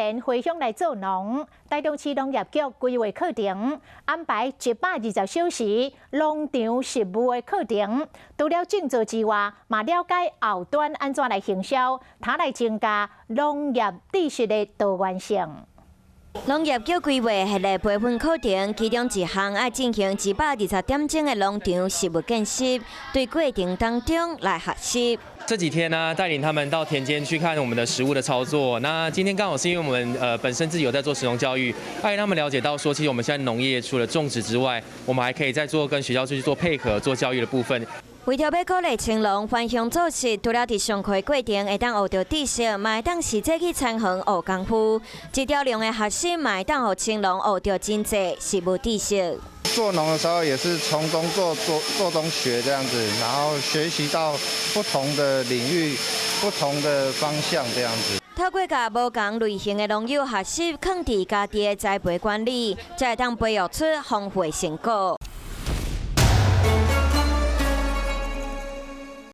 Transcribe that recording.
年回鄉來做農，台中市農業局規劃課程安排120小時農場實務的課程，除了種作之外，嘛了解後端按怎來行銷，通來增加農業知識的多元性。農業局規劃系列培訓課程，其中一項愛進行120點鐘的農場實務見習，對過程當中來學習。這幾天呢，帶領他們到田間去看我們的實務的操作。那今天剛好是因為我們本身自己有在做食農教育，愛讓他們了解到說，其實我們現在農業除了種植之外，我們還可以再做跟學校去做配合做教育的部分。為著欲鼓勵青農返鄉做事，除了佇上課過程會當學著知識，嘛會當實際去田園學功夫。這條龍的學習嘛會當予青農學著真濟實務知識。做農的時候也是從中做做做中學這樣子，然後學習到不同的領域、不同的方向這樣子。透過佮無仝類型的農友學習，囥佇家己的栽培管理，才會當培育出豐富的成果。